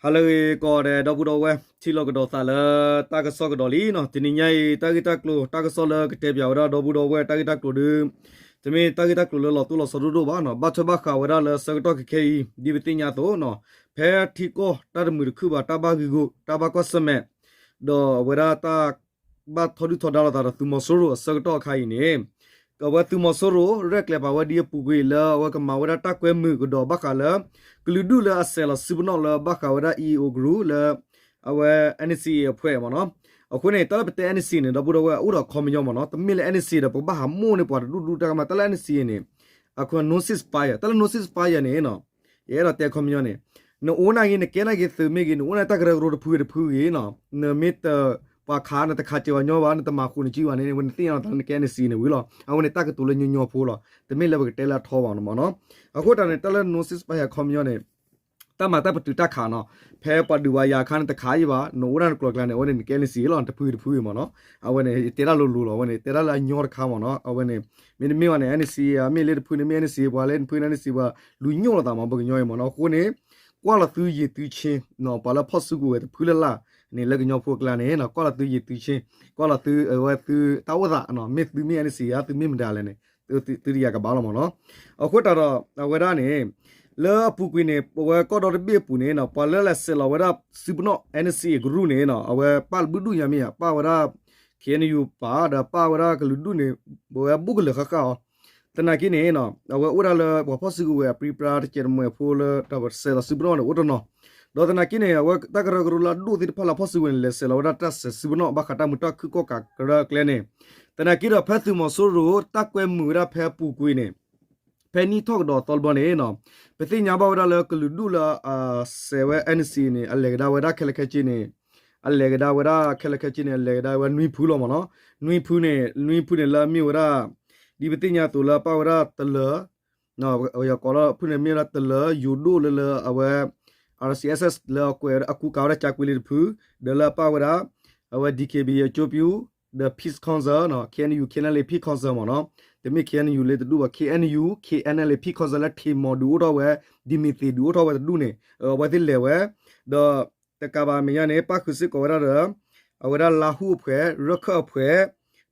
ဟါလၢအဂ့ၤကိးဂၤဒဲး ဒီပုၢ်ဒီဝဲၢ် ထံၣ်လိာ်ကဒီးသးလၢတၢ်ကစီၣ်ကဒီးလံနီၤ. တနံၤညါအံၤ တၢ်ဂ့ၢ်တၢ်ကျိၤ တၢ်ကစီၣ်လၢကတဲပၠးဝဲဒၣ်ဒီပုၢ်ဒီဝဲၢ် တၢ်ဂ့ၢ်တၢ်ကျိၤဒီး တမ့ၢ်တၢ်ဂ့ၢ်တၢ်ကျိၤလၢလီၤတိၢ်လီၤဆီဒိၣ်ဒိၣ်ဘၣ်နီၤ. ဘၣ်ထွဲဘၣ်ဃးဝဲဒၣ်လၢဆၢကတီၢ်ခဲခဲအံၤ ဒ်ပသ့ၣ်ညါအသိးနီၤ, ဖဲထံကီၢ်တၢ်တမုာ်တခုၣ်ဘၣ် တၢ်ဘၣ်ဂံာ်ဂူာ် တၢ်ဘၣ်ကွၢ်ဆၢၣ်မဲာ် ဒီးအဝဲဒၣ်တၢ် ဘၣ်ထီဒုၣ်ထီဒါလိာ်သးဒီးသုးမီၤစိရိၤအဆၢကတီၢ်အခါအံၤန့ၣ်, အဝဲသုးမီၤစိရိၤရဲၣ်ကျဲၤပာ်ဝဲဒ်အပူၤကွံာ်လၢအဝဲကမၤဝဲဒၣ်တၢ်ကွဲမုာ်ကဒီးဘၣ်ဃးလၢ ကလုာ်ဒူၣ်လၢအဆဲးလီၤစုပနီၣ်လၢဘၣ်ဃးဝဲဒၣ် E A O group လၢ အဝဲ N C A အဖွဲ့မ့ၢ်နီၤ. အဃိန့ၣ် တၢ်လၢပတဲ N C A န့ၣ် ဒီပုၢ်ဒီဝဲၢ် အိၣ်ဒီးခီပညီမ့ၢ်နီၤ. တမ့ၢ်လၢ N C A ဒီး ပကဘၣ်ဟးမိၣ်န့ၢ်ပှၤတဒူၣ်ဒူၣ်တၢ်ကမၣ် တၢ်လၢ N C A န့ၣ် အခွဲး no ceasefire တၢ်လၢ no ceasefire န့ၣ်နီၤ, ယအဲၣ်ဒိးတဲခီပညီန့ၣ်, နအိၣ်နာ်က့ နကဲနာ်က့သုးမ့ၢ်ဂ့ၤ နအိၣ်နာ်က့တၢ်ကရၢကရိတဖုဂ့ၤတဖုဂ့ၤနီၤ, နမ့ၢ်တပှၤခး နတခးစၢၤဝဲညီဘၣ် နတမၤဃူနစုဘၣ်န့ၣ် အဝဲန့ၣ်သ့ၣ်ညါလီၤသးလၢနကဲ N C A န့ၣ်ဝံၤလီၤ. အဝဲန့ၣ်တၢ်ကတိၤလၢညီညီဖိလီၤ. တမ့ၢ်လၢပကတဲလၢအထီဘၣ်နီၤမ့ၢ်နီၤ. အဃိတၢ်န့ၣ် တၢ်လၢ no ceasefire ခီပညီန့ၣ် တၢ်မၤတၢ်ပတုာ်တၢ်ခးနီၤ, ဖဲပှၤဒုးဝဲယၤအခါန့ၣ် တခးယံၤဘၣ် နအိၣ်ဒၣ်နကျိၤကျါန့ၣ် အဝဲန့ၣ်နကဲ N C A လီၤ တဖုဂ့ၤတဖုဂ့ၤမ့ၢ်နီၤ. အဝဲန့ၣ် ယတဲတၢ်လိၤလိၤလီၤ အဝဲန့ၣ် တဲတၢ်လၢအညီတခါမ့ၢ်နီၤ. အဝဲန့ၣ် မ့တမ့ၢ်ဘၣ်န့ၣ် N C A မ့ၢ်လၢတဖုန့ၣ် မ့ၢ် N C A ပှၤလၢတဖု N C A ပှၤလူၤညိၣ်လိာ်သးမ့ၢ် ပှၤကညီအံၤမ့ၢ်နီၤ. အဃိန့ၣ် ကွၢ်လီၤသုယံာ်သုဆ့ ပှၤလၢဖီၣ်စုကဝဲၤတဖုလၢ်လၢ်န့ၣ် လၢကညီဖိအကျါန့ၣ် ကွၢ်လီၤသုယံာ်သုဆ့ ကွၢ်လီၤသုအဝဲသုတၢ်အိၣ်သး မ့ၢ်သုမ့ၢ် N C A သုမ့ၢ်မတၤလဲၣ်န့ၣ် သုတယာ်ကဘၣ်လီၤမ့ၢ်နီၤ. အဃိတၢ်ဒီး အဝဲဒၣ်န့ၣ် လၢအပူၤကွံာ်န့ၣ် ပဝဲကီၢ်ဒီတဘ့ၣ်အပူၤန့ၣ် ပှၤလၢလဲၤဆဲးလီၤဝဲဒၣ်စုပနီၣ် N C A group န့ၣ် အဝဲပာ်လၢဘုၣ်ဒူၣ်ညါမ့ၢ်ဧါ ပာ်ဝဲဒၣ် K N U ပာ် ဒီးပာ်ဝဲဒၣ်ကလုာ်ဒူၣ်န့ၣ် ပဝဲဘူးကလၢာ်ဃၣ်ဃၣ်အီၤ. သနာ်က့န့ၣ် အဝဲအိၣ်ဝဲဒၣ်လၢပှၤဖီၣ်စုကဝဲၤအပြံပြါတစဲးတမှဲၤဖိလၢတၢ်ဆဲးလီၤစုပနီၣ်န့ၣ် အိၣ်တနီၤ. ဒီးသနာ်က့န့ၣ် အဝဲတၢ်ကရၢကရိလၢအဒိၣ်သ့ၣ်တဖၣ်လၢဖီၣ်စုကဝဲၤန့ၣ် လဲၤဆဲးလီၤဝဲဒၣ်တၢ်ဆဲးစုပနီၣ် ဘၣ်ဃးတၢ်မုာ်တၢ်ခုၣ်ကီၣ်ကးကရၢအကျဲန့ၣ်, သနာ်က့ဒီးဖဲသုးမီၤစိရိၤတၢ်ကွဲမုာ်ဝဲဒၣ်ဖဲအပူၤကွံာ်န့ၣ် ဖဲနံၣ်ထီၣ်ကဒီးအသီတဘျီန့ၣ် ပသ့ၣ်ညါဘၣ်ဝဲဒၣ်လၢကလုာ်ဒူၣ်လၢအဆဲးဝဲ N C A န့ၣ် အလဲၤကဒါဝဲဒၣ်ခဲလၢာ်ခဲဆ့န့ၣ်, အလဲၤကဒါဝဲဒၣ်ခဲလၢာ်ခဲဆ့န့ၣ် အလဲၤကဒါဝဲနွံဖုလီၤမ့ၢ်နီၤ. နွံဖုန့ၣ် နွံဖုန့ၣ်လၢအမ့ၢ်ဝဲဒၣ် ဒ်ပသ့ၣ်ညါအသိးလၢပာ်ဝဲဒၣ်တလၢာ် ယကိးလၢဖုန့ၣ်မ့ၢ်ဝဲဒၣ်တလၢာ် ယိၤဒိၣ်လၢလၢအဝဲ R C S S လၢအကွဲးအကူကၤဝဲဒၣ်ကၠါကွ့လ့တဖု, ဒီးလၢအပာ်ဝဲဒၣ် အဝဲ D K B A ကၠိပူၤ ဒီး Peace Council K N U K N L A Peace Council မ့ၢ်နီၤ, တမ့ၢ် K N U လၢတဒူၣ်ဘၣ် K N U K N L A Peace Council လၢထံးမီၤဒုးအိၣ်ထီၣ်ဝဲ, ဒံမံၤသ့းဒုးအိၣ်ထီၣ်ဝဲတဒူၣ်န့ၣ် အဝဲသ့ၣ်လဲၤဝဲ, ဒီး တကးဘၣ်မဲာ်ညါန့ၣ် ပၣ်ဃုာ်စ့ၢ်ကီးဝဲဒၣ်ဒီး အဝဲဒၣ်လါဟူအဖှဲး ရခၢၣ်အဖှဲး,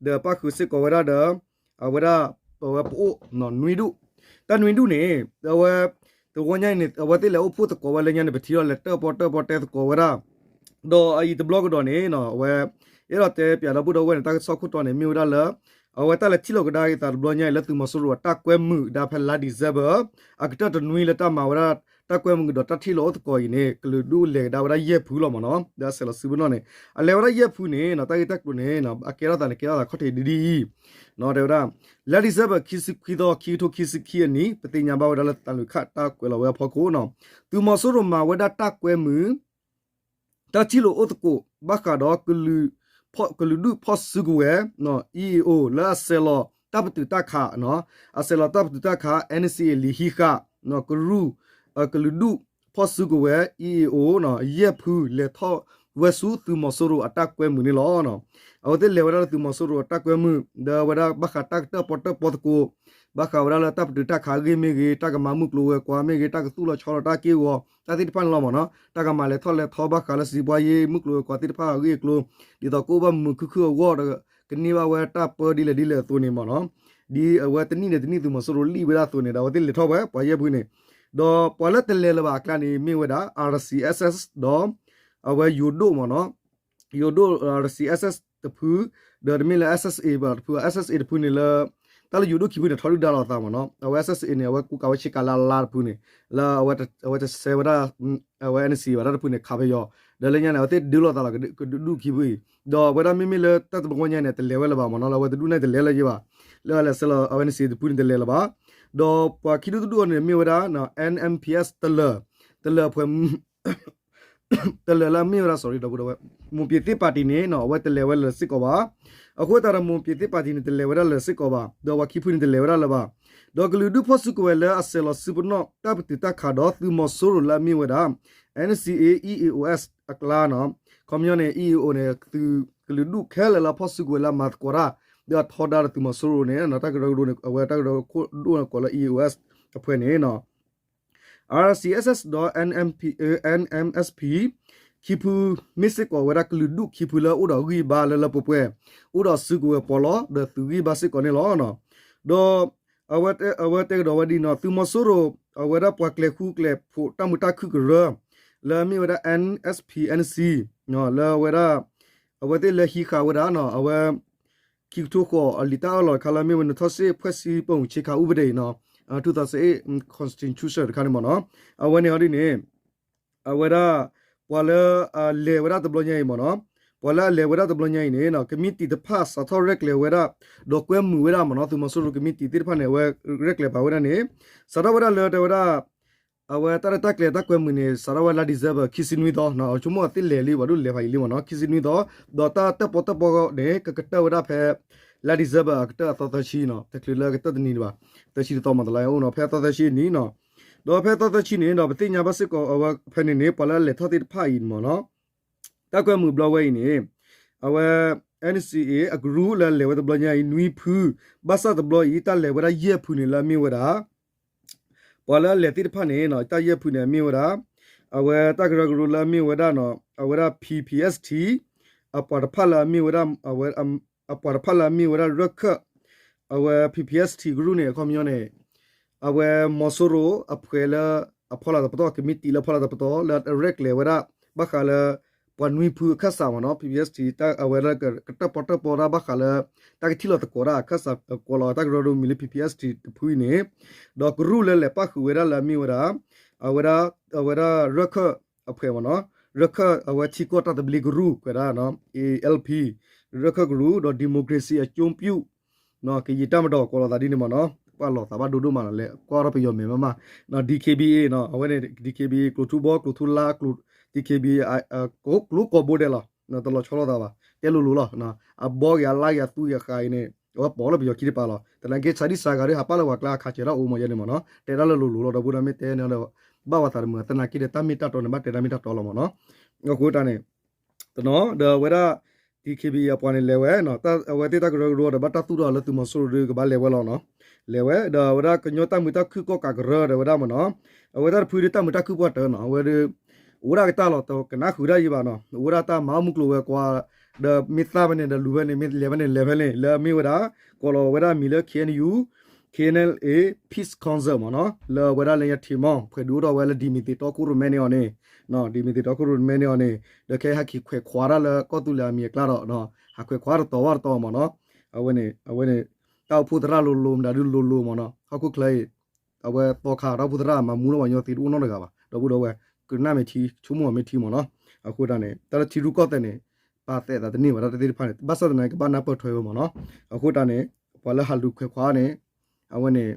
ဒီးပၣ်ဃုာ်စ့ၢ်ကီးဝဲဒၣ်ဒီး အဝဲဒၣ် ပဝဲပအိၣ် နွံဒူၣ်, တၢ်နွံဒူၣ်န့ၣ် အဝဲ တဝီညါအံၤန့ၣ် အဝဲသ့ၣ်လဲၤအိၣ်ဖှိၣ်သကိးဝဲလၢညါန့ၣ် ပထံၣ်ထီၣ်လဲၤတၢၣ်ပီတၢၣ်ပီတဲသကိးဝဲဒၣ်, ဒီးအအံၤတဘျီကဒီးန့ၣ် အဝဲ အဲၣ်ဒိးတဲပၠးဒီပုၢ်ဒီဝဲၢ်န့ၣ် တၢ်ကစီၣ်ခိၣ်တီန့ၣ် မ့ၢ်ဝဲဒၣ်လၢ အဝဲတၢ်လဲၤထံၣ်လိာ်ကဒါက့ၤသးတဘျီညါအံၤလၢသုးမီၤစိရိၤအတၢ်ကွဲမုာ်ကဒါဖဲလါ December အကတၢၢ်တနွံလၢတၢ်မၤဝဲဒၣ်တၢ်ကွဲမုာ်ကဒီးတၢ်ထံၣ်လိာ်အိၣ်သကိးအံၤန့ၣ် ကလုာ်ဒူၣ်လဲၤကဒါဝဲဒၣ်ယဲၢ်ဖုလီၤမ့ၢ်နီၤ, ဒီးအဆဲးလီၤစုပနီၣ်န့ၣ် အလဲၤဝဲဒၣ်ယဲၢ်ဖုန့ၣ် တၢ်ဂ့ၢ်တၢ်ကျိၤန့ၣ် အကဲထီၣ်သးန့ၣ် ကဲထီၣ်သးခီၣ်ထံးဒ်ဒ်အံၤ တဲဝဲဒၣ် လါ December ခံဆံခွံသီ ခံကထိခံဆံခံအနံၣ် ပသ့ၣ်ညါဘၣ်ဝဲဒၣ်လၢသးလွံၢ်ခၣ်တၢ်ကွဲးလီၤဝဲအဖီခိၣ်န့ၣ် သုးမီၤစိရိၤမၤဝဲဒၣ်တၢ်ကွဲမုာ် တၢ်ထံၣ်လိာ်အိၣ်သကိး ဘၣ်ဃးဒီး ကလုာ်ဒူၣ်ဖီၣ်စုကဝဲၤ E A O လၢအဆဲးလီၤတၢ်ပတုာ်တၢ်ခး, အဆဲးလီၤတၢ်ပတုာ်တၢ်ခး N C A လံာ်ဟံးဃာ် ကရူၢ် ကလုာ်ဒူၣ်ဖီၣ်စုကဝဲၤ E A O ယဲၢ်ဖုလဲၤထီၣ်ဝဲဆူသုးမီၤစိရိၤအတၢ်ကွဲမုာ်န့ၣ်လီၤ. အဝဲသ့ၣ်လဲၤဝဲဒၣ်လၢသုးမီၤစိရိၤအတၢ်ကွဲမုာ် ဒီးဝဲဒၣ်ဘၣ်ဃးတၢ်ကတၢၣ်ပီတၢၣ်ပီသကိး ဘၣ်ဃးဝဲဒၣ်လၢတၢ်ပတုာ်တၢ်ခးအဂ့ၢ်မ့ၢ်ဂ့ၤ တၢ်ကမၤမုၢ်ကျိၤဝဲၤကွာ်မ့ၢ်ဂ့ၤ တၢ်ကသူၣ်လီၤဆီလီၤတၢ်က့ၢ်ဂီၤ တၢ်သ့ၣ်တဖၣ်န့ၣ်လီၤမ့ၢ်နီၤ, တၢ်ကမၤလဲၤထီၣ်လဲၤထီဘၣ်ဃးလၢစံးပှၤယ့ မုၢ်ကျိၤဝဲၤကွာ်သ့ၣ်တဖၣ်အဂ့ၢ်အကျိၤ ဒ်သိးကအိၣ်ဘၣ်မုာ်မုာ်ခုၣ်ခုၣ်အဂီၢ်ဒီး ကန့ၢ်ဘၣ်ဝဲတၢ်ပၢဒ်လဲၣ်ဒ်လဲၣ်အသိးန့ၣ်မ့ၢ်နီၤ, ဒ်အဝဲတနံၣ်န့ၣ်တနံၣ်သုးမီၤစိရိၤလံၣ်ဝဲဒၣ်အသိးန့ၣ်ဒီး အဝဲသ့ၣ်လဲၤထီၣ်ဝဲ ပှၤယဲၢ်ဖုန့ၣ်, ဒီးပှၤလၢတလဲၤလၢၤဘၣ်အကျါန့ၣ် မ့ၢ်ဝဲဒၣ် R C S S ဒီး အဝဲယိၤဒိၣ်မ့ၢ်နီၤ ယိၤဒိၣ် R C S S တဖု, ဒီးတမ့ၢ်လၢ S S A ဘၣ်တဖု S S A တဖုန့ၣ်လၢ တၢ်လၢယိၤဒိၣ်ခံဖုန့ၣ် ထီဒုၣ်ဒါလိာ်သးမ့ၢ်နီၤ, အဝဲ S S A န့ၣ် အဝဲကူကၤဝဲဆ့ကၤလါလါတဖုန့ၣ် လၢအဝဲတဆဲးဝဲဒၣ် အဝဲ N C A ဘၣ်တၢ်တဖုန့ၣ် ခးပယီၤ, ဒီးလၢညါန့ၣ် အဝဲသ့ၣ်ဒုးလိာ်သးလီၤ ကဒုးဒူၣ်ခံဖုအံၤ, ဒီးအဝဲဒၣ်မ့မ့ၢ်လၢတၢ်တဘျီညါန့ၣ် တလဲၤဝဲလၢၤဘၣ်မ့ၢ်နီၤ, လၢအဝဲတဒူၣ်န့ၣ်တလဲၤလၢၤဘၣ်, လၢအလဲၤဆဲးလီၤ အဝဲ N C A တဖုန့ၣ်တလဲၤလၢၤဘၣ်, ဒီးပှၤခံဒူၣ်တဒူၣ်အံၤန့ၣ် မ့ၢ်ဝဲဒၣ် N M P S တလၢၤ, တလၢၤအဖှဲး တလဲၤလၢအမ့ၢ်ဝဲဒၣ် sorry ဒီပုၢ်ဒီဝဲၢ်, မွန်ပြည်သစ်ပါတီန့ၣ် အဝဲတလဲၤဝဲလၢၤစ့ၢ်ကီးဘၣ်. အဃိသတးဒီး မွန်ပြည်သစ်ပါတီန့ၣ် တလဲၤဝဲဒၣ်လၢၤစ့ၢ်ကီးဘၣ်, ဒီးပှၤခံဖုန့ၣ်တလဲၤဝဲဒၣ်လၢၤဘၣ်. ဒီးကလုာ်ဒူၣ်ဖီၣ်စုကဝဲၤလၢအဆဲးလီၤစုပနီၣ် တၢ်ပတုာ်တၢ်ခးဒီးသုးမီၤစိရိၤလၢအမ့ၢ်ဝဲဒၣ် N C A E A O S အကျါန့ၣ်, ခီပညီန့ၣ် E A O န့ၣ် သုးကလုာ်ဒူၣ်ခဲလၢာ်လၢအဖီၣ်စုကဝဲၤလၢအမၤသကိးတၢ် ဒီးအထီဒါဒီးသုးမီၤစိရိၤန့ၣ် တၢ်ကရၢကရိန့ၣ် အဝဲတၢ်ကရၢခိၣ်ဒိၣ်န့ၣ်ကိးလၢ E A O S အဖှဲးန့ၣ် RCSS ဒီး NMP, NMSP ခံဖု မ့ၢ်စ့ၢ်ကီးဝဲဒၣ်ကလုာ်ဒူၣ်ခံဖုလၢအိၣ်ဒီးဂံၢ်ဘါလၢလၢပှဲၤပှဲၤ, အိၣ်ဒီးစုကဝဲၤပီးလီ ဒီးသုးဂံၢ်ဘါစ့ၢ်ကီးန့ၣ်လီၤ. ဒီး အဝဲတဲကဒီးဝဲဒ်အံၤနီၤ, သုးမီၤစိရိၤ အဝဲဒၣ်ပှၤကျဲၤဃူကျဲၤဖိးတၢ်မုာ်တၢ်ခုၣ်ကရၢ လၢအမ့ၢ်ဝဲဒၣ် NSPNC လၢအဝဲဒၣ် အဝဲသ့ၣ်လဲၤဟံးဃာ်ဝဲဒၣ်နီၤ, အဝဲ ခံကထိဃိးအလံာ်တၢ်အၢၣ်လီၤတခါလၢအမ့ၢ်ဝဲ နထီၣ်စ့ၣ် ဖွဲ့စည်းပုံအခြေခံဥပဒေနီၤ, two thousand eight constitution တခါန့ၣ်မ့ၢ်နီၤ, အဝဲန့ၣ်အီၤဒ်န့ၣ် အဝဲဒၣ် ပှၤလၢအလဲၤဝဲဒၣ်တဘျီညါအံၤမ့ၢ်နီၤ, ပှၤလၢအလဲၤဝဲဒၣ်တဘျီညါအံၤန့ၣ်နီၤ, ကမံးတံာ်တဖၣ်စးထီၣ်ရဲၣ်ကျဲၤဝဲဒၣ် ဒီးကွဲမုာ်ဝဲဒၣ်မ့ၢ်နီၤ, သုးမီၤစိရိၤကမံးတံာ်သ့ၣ်တဖၣ်န့ၣ် အဝဲရဲၣ်ကျဲၤပာ်ဝဲဒၣ်န့ၣ် စးထီၣ်ဝဲဒၣ်လၢတဲဝဲဒၣ် အဝဲတၢ်ရဲၣ်တၢ်ကျဲၤတၢ်ကွဲမုာ်န့ၣ် စးထီၣ်ဝဲလါ December ခံဆံနွံသီနီၤ, အဆိကမိၣ်အသ့ၣ်လဲၤလံ ဘၣ်ဒိလဲၤဖးယံာ်လံမ့ၢ်နီၤ, ခံဆံနွံသီ, ဒီးတၢ်တၢၣ်ပီၣ်တၢၣ်ပီၣ်န့ၣ် ကကတၢၢ်ဝဲဒၣ်ဖဲ လါ December အကတၢၢ်အသီသၢဆံနီၤ, တချုးလၢအကတၢၢ်တနံၤဒံးဘၣ်, သၢဆံတသီမ့ၢ်တလါအိၣ်နီၤ, ဖဲအသီသၢဆံအနံၤနီၤ, ဒီးဖဲအသီသၢဆံန့ၣ်ဒီး ပသ့ၣ်ညါဘၣ်စ့ၢ်ကီးအဝဲဖဲန့ၣ်န့ၣ် ပှၤလၢအလဲၤထီၣ်သ့ၣ်တဖၣ်အံၤမ့ၢ်နီၤ တၢ်ကွဲမုာ်ဘျီဝဲအံၤန့ၣ် အဝဲ NCA အကရူၢ်လၢလဲၤဝဲတဘျီညါအံၤ နွံဖု ဘၣ်ဆၣ်တဘျီအံၤ တၢ်လဲၤဝဲဒၣ်ယဲၢ်ဖုန့ၣ်လၢအမ့ၢ်ဝဲဒၣ် ပှၤလၢအလဲၤသ့ၣ်တဖၣ်န့ၣ်နီၤ တၢ်ယဲၢ်ဖုန့ၣ်အမ့ၢ်ဝဲဒၣ် အဝဲတၢ်ကရၢကရိလၢအမ့ၢ်ဝဲဒၣ်နီၤ အဝဲဒၣ် PPST အပှၤတဖၣ်လၢအမ့ၢ်ဝဲဒၣ် အဝဲ အပှၤတဖၣ်လၢအမ့ၢ်ဝဲဒၣ်ရၢၢ်ခၢၣ် အဝဲ PPST ကရူၢ်န့ၣ် အခီပညီန့ၣ် အဝဲမီၤစိရိၤအဖှဲးလၢအဖီလာ်တပတီၢ် ကမံးတံာ်လၢအဖီလာ်တပတီၢ် လၢအရဲၣ်ကျဲၤဝဲဒၣ် ဘၣ်ဃးလၢ ပှၤနွံဖုအခၢၣ်စးမ့ၢ်နီၤ PPST အဝဲလၢကတၢၣ်ပီၣ်တၢၣ်ပီတၢ်ဘၣ်ဃးလၢ တၢ်ကထံၣ်လီၤသကိးတၢ်အခၢၣ်စးကိးလီၤ တၢ်ကရၢကရိမံၤလၢ PPST တဖုအံၤန့ၣ် ဒီးကရူၢ်လၢလဲၤပၣ်ဃုာ်ဝဲဒၣ်လၢအမ့ၢ်ဝဲဒၣ် အဝဲဒၣ် အဝဲဒၣ်ရၢၢ်ခၢၣ်အဖှဲးမ့ၢ်နီၤ ရၢၢ်ခၢၣ်အဝဲထံကီၢ်တၢ်သဘျ့ကရူၢ် ကွဲးဒၣ် ALP ရၢၢ်ခၢၣ်ကရူၢ် ဒီး democracy အကျိုးပြု ကရင်တပ်မတော် ကိးလီၤသးဒ်န့ၣ်မ့ၢ်နီၤ ပှၤလီၤသးဘၣ်ဒိဒိၣ်မးနီၤ လဲၤကွၢ်ထီၣ်ပယီၤမဲာ်မးမး DKBA နီၤ အဝဲန့ၣ် DKBA ကျိၤထူဘီ ကျိၤထူလါ DKBA ကျိၤကိးဘိဒဲးလီၤ တလီၤဆီလိာ်သးဘၣ် တဲလိၤလိၤလီၤ အဘီဂ့ၤအလါဂ့ၤအသူဂ့ၤအဃးအံၤန့ၣ် အဝဲပိာ်လၢပယီၤခံတပၤလီၤ သနာ်က့ ဆါဒံဆါဂၤဒီး ဟးပာ်လၢပှၤကျါအခးစၢၤတၢ်အိၣ်မ့ၢ်ယဲန့ၣ်မ့ၢ်နီၤ တဲဒၣ်လၢလိၤလိၤလီၤ ဒီပုၢ်ဒီဝဲၢ်မ့ၢ်တဲန့ၣ်ဒီး ဘၣ်ဝဲသးတမုာ် သနာ်က့ဒီးတၢ်မ့ၢ်တၢ်တီန့ၣ် ဘၣ်တဲတၢ်မ့ၢ်တၢ်တီလီၤမ့ၢ်နီၤ အဃိတၢ်န့ၣ် တနီၤ ဒီးအဝဲဒၣ် DKBA အပှၤန့ၣ်လဲၤဝဲ အဝဲသ့ၣ်တၢ်ကရၢကရိဒီးဘၣ်တၢ်သူၣ်ထီၣ်လၢသုးမီၤစိရိၤဒီးကဘၣ်လဲၤဝဲလီၤနီၤ လဲၤဝဲ ဒီးအဝဲဒၣ်ကညီတၢ်မုာ်တၢ်ခုၣ်ကီၣ်ကးကရၢဒီးဝဲဒၣ်မ့ၢ်နီၤ အဝဲတၢ်တဖုဒီးတၢ်မုာ်တၢ်ခုၣ်ပှၢ်တၢၢ်နီၤ အဝဲဒီး အိၣ်ဝဲဒၣ်ကတၢၢ်လီၤ တကနၣ်ဃုာ်ဒၣ်ယံၤဘၣ်နီၤ အိၣ်ဝဲဒၣ်တၢ်မၤအီၣ်မုၢ်ကျိၤဝဲၤကွာ် ဒီးမ့ၢ်သၣ်ဖဲန့ၣ်ဒီးလူၤဖဲန့ၣ် မ့ၢ်လဲၤဖဲန့ၣ်လဲၤဖဲန့ၣ် လၢအမ့ၢ်ဝဲဒၣ် ကိးလီၤဝဲဒၣ်မံၤလၢ KNU KNLA Peace Council မ့ၢ်နီၤ လၢအဝဲဒၣ်လၢညါထံမီၢ် ဖှဲးဒုးအိၣ်ထီၣ်ဝဲလၢဒ်မ့ၢ်သ့ၣ်တီခိၣ်ရိၣ်မဲန့ၢ်အီၤန့ၣ် ဒ်မ့ၢ်သ့ၣ်တီခိၣ်ရိၣ်မဲန့ၢ်အီၤန့ၣ် ဒီးခဲအံၤဟဲက့ၤခွဲးခွါတၢ်လၢကီၢ်သူလ့ၤအမံၤအကျါဒီး ဟးခွဲးခွါတတီၤဝဲတတီၤမ့ၢ်နီၤ အဝဲန့ၣ် အဝဲန့ၣ် တၢ်အိၣ်ဖှိၣ်သရၣ်လိၤလိၤမတၤဒုးလိၤလိၤမ့ၢ်နီၤ ဟီၣ်ခိၣ်ချၢအံၤ အဝဲသီခါတၢ်အိၣ်ဖှိၣ်သရၣ်မၤမူထီၣ်ပှၤကညီသ့တအိၣ်နီတဂၤဘၣ် ဒီပုၢ်ဒီဝဲၢ် ကနၣ်မ့ၢ်ထံ ဆိကမိၣ်မ့ၢ်ထံမ့ၢ်နီၤ အဃိတၢ်န့ၣ် တၢ်လၢထံရူၢ်ကီၢ်သဲးန့ၣ် ပာ်သဲးသးတန့ၢ်ဘၣ်တၢ်တသ့ၣ်တဖၣ်န့ၣ် ဘၣ်ဆၣ်သနာ်က့ ကဘၣ်နၢ်ပၢၢ်ထွဲဝဲမ့ၢ်နီၤ အဃိတၢ်န့ၣ် ပှၤလၢဟးလူၤခွဲးခွါန့ၣ် အဝဲန့ၣ်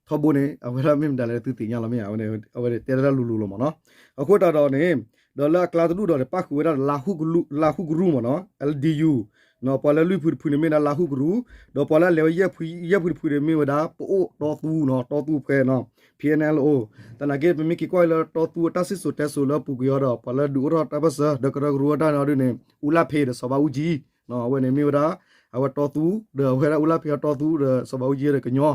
ထီဘိန့ၣ် အဝဲဒၣ်မ့ၢ်မတၤလဲၣ်သုသ့ၣ်ညါလီၤမ့ၢ်ဧါ အဝဲန့ၣ် အဝဲတဲဒၣ်လိၤလိၤလီၤမ့ၢ်နီၤ အဃိတၢ်ဒီးန့ၣ် ဒီးလၢအကျါတဒူၣ်ဒီးန့ၣ် ပၣ်ဃုာ်ဝဲဒၣ်ဒီး လါဟူကရူၢ်မ့ၢ်နီၤ LDU ပှၤလၢလွံၢ်ဖုတဖုန့ၣ်မ့ၢ်ဒၣ်လါဟူကရူၢ် ဒီးပှၤလၢအလဲၤဝဲယဲၢ်ဖုတဖုန့ၣ်မ့ၢ်ဝဲဒၣ် ပအိၣ်တီသူနီၤ တီသူဖဲနီၤ PNLO သနာ်က့ ပမ့ၢ်က့ၤကွၢ်လၢတီသူအတၢ်စံၣ်စိၤတဲစိၤလၢအပူၤကွံာ်အီၤဒီး ပှၤလၢဒုးအိၣ်ထီၣ်တၢ်ပၢၢ်ဆၢ ဒီးကရၢကရိအတၢ်န့ၣ်အီၤဒ်န့ၣ် အူလၢ်ဖ့းဒီးစီၤဘးအူကၠံ အဝဲန့ၣ်မ့ၢ်ဝဲဒၣ် အဝဲတီသူ ဒီးအဝဲဒၣ်အူလၢ်ဖ့းအတီသူဒီးစီၤဘးအူကၠံဒီးကညီ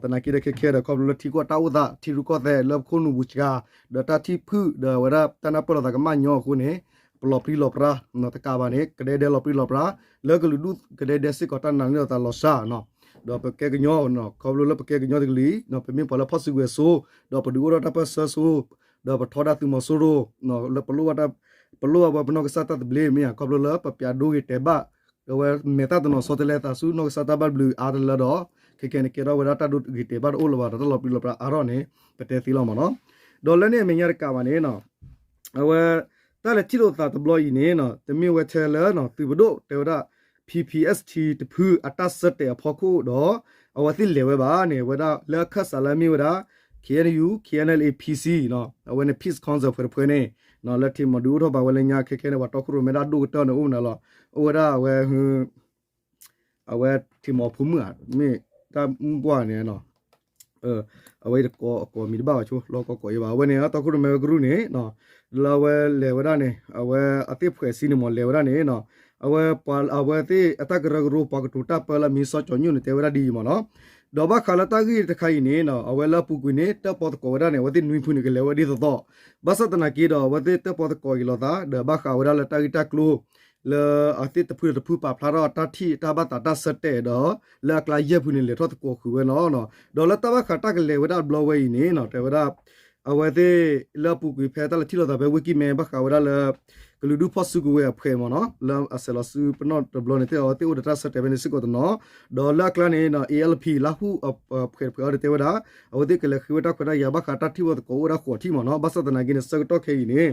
သနာ်က့ဒီးခဲခဲဒီး ခီဖျိလၢထံကီၢ်တၢ်အိၣ်သး ထံရူၢ်ကီၢ်သဲးလၢပခိၣ်နူာ်ပူၤစှၤ ဒီးတၢ်ထံၣ်ဖုၣ်ဒီးအဝဲဒၣ်တၢ်နၢ်ပၢၢ်လိာ်သးကမၣ်ညီအဃိန့ၣ် ပလီၤပြံလီၤပြါ တကးဘၣ်န့ၣ် ကဒဲဒဲလီၤပြံလီၤပြါ လၢကလုာ်ဒူၣ်ကဒဲဒဲစ့ၢ်ကီးတၢ်နာ်န့ၢ်လိာ်သးလီၤစှၤနီၤ ဒီးပကဲကညီ ခီဖျိလၢပကဲကညီတကလုာ် ပမ့ၢ်ပှၤလၢဖီၣ်စုကဝဲၤစိ ဒီးပထီဒါသုးမီၤစိရိၤ လၢပလိၣ်ဘၣ်ပနီၢ်ကစၢ်တၢ်သဘျ့မ့ၢ်ဧါ ခီဖျိလၢပပျးဒိဂ့ၤတဲာ်ဘၣ် အဝဲမဲာ်သၣ်တနီၤဆီတလဲသးဆူနီၢ်ကစၢ်တၢ်ဘၣ်ဘျုးအါတလၢဒီး ခဲခဲန့ၣ်ကဲထီၣ်ဝဲဒၣ်တၢ်ဒိဂ့ၤတဲာ်ဘၣ်တအိၣ်လၢၤဘၣ်ဒီးတၢ်လီၤပြံလီၤပြါအါထီၣ်န့ၣ် ပတဲသ့လီၤမ့ၢ်နီၤ ဒီးလၢန့ၣ်အမဲာ်ညါတကးဘၣ်န့ၣ် အဝဲ တၢ်လဲၤထံၣ်လိာ်သးတဘျီအံၤန့ၣ် တမ့ၢ်ဝဲထဲလၢ သုးပဒိၣ်တဲဝဲဒၣ် P P S T တဖုအတၢ်ဆၢတဲာ်အဖီခိၣ်ဒီး အဝဲသ့ၣ်လဲၤဝဲဘၣ်န့ၣ် ဝဲဒၣ်လၢအခၢၣ်စးလၢအမ့ၢ်ဝဲဒၣ် K N U K N L A P C အဝဲန့ၣ် Peace Council ဖဲတဖဲန့ၣ် လၢထံမီၢ်ဒုးအိၣ်ထီၣ်ဘၣ်ဝဲလၢညါခဲခဲန့ၣ် ပှၤတီခိၣ်ရိၣ်မဲဒၣ်ဒိၣ်ကတၢၢ်န့ၣ်အိၣ်မနုၤလီၤ အိၣ်ဝဲဒၣ်အဝဲ အဝဲထံမီၢ်ဖိမုၣ်ဧါ မ့ၢ်တၢ်မုၢ်ပှၢ်န့ၣ် အဝဲတကိးအကိးမံၤတဘၣ်ဘၣ်ဆိ လီၢ်ကီၢ်ကိးယံၤဘၣ် အဝဲန့ၣ် တီခိၣ်ရိၣ်မဲဝဲကရူၢ်န့ၣ် လၢအဝဲလဲၤဝဲဒၣ်န့ၣ် အဝဲအသ့ၣ်ဖှဲးစံန့ၣ်မ့ၢ်လဲၤဝဲဒၣ်န့ၣ် အဝဲပှၤအဝဲသ့ၣ်အတၢ်ကရၢကရိပှၤကတိၤတၢ်ပၢလၢအမံၤစီၤကၠီၤညိၣ်န့ၣ် တဲဝဲဒၣ်ဒ်အံၤမ့ၢ်နီၤ ဒီးဘၣ်ဃးလၢတၢ်ဂ့ၢ်တခါအံၤန့ၣ် အဝဲလၢအပူၤကွံာ်န့ၣ် တၢၣ်ပီသကိးဝဲဒၣ်န့ၣ် အဝဲသ့ၣ်နွံဖုန့ၣ် ကလဲၤဝဲဒ်သိးသိး, ဘၣ်ဆၣ်သနာ်က့ဒီး အဝဲသ့ၣ်တၢၣ်ပီသကိးက့ၤလိာ်သး ဒီးဘၣ်ဃးဝဲဒၣ်လၢတၢ်ဂ့ၢ်တၢ်ကျိၤ လၢအဝဲသ့ၣ်တဖုဒီးတဖုပာ်ဖျါထီၣ်တၢ်ထံၣ်တၢ်ဘၣ်သးတၢ်ဆၢတဲာ်ဒီး လၢအကျါယဲၢ်ဖုန့ၣ် လဲၤထီၣ်သကိးဃုာ်ဝဲလီၤ. ဒီးလၢတၢ်ဘၣ်ဃးတၢ်ကလဲၤဝဲဒၣ်အဘျီဝဲအံၤန့ၣ် တဲဝဲဒၣ် အဝဲသ့ၣ်လၢအပူၤကွံာ်ဖဲတၢ်လဲၤထံၣ်လိာ်သးဖဲဝ့ၢ်ကံၣ်မဲ ဘၣ်ဃးဝဲဒၣ်လၢ ကလုာ်ဒူၣ်ဖီၣ်စုကဝဲၤအဖှဲးမ့ၢ်နီၤ လၢအဆဲးလီၤစုပနီၣ်တဘျီန့ၣ် သ့ၣ်အဝဲသ့ၣ်အိၣ်ဒီးတၢ်ဆၢတဲာ်ဖဲန့ၣ်စ့ၢ်ကီးတနီၤ, ဒီးလၢအကျါန့ၣ် ALP လါဟူအဖှဲးတဖှဲးအံၤဒီးတဲဝဲဒၣ် အဝဲသ့ၣ်ကလဲၤဃ့ဝဲတၢ်ခွဲးတၢ်ယာ်ဘၣ်ဃးတၢ်ထံၣ်ဝဲသကိးအိၣ်ဝဲဒၣ်ဃိးထံၣ်မ့ၢ်နီၤ, ဘၣ်ဆၣ်သနာ်က့န့ၣ် ဆၢကတီၢ်ခဲအံၤန့ၣ်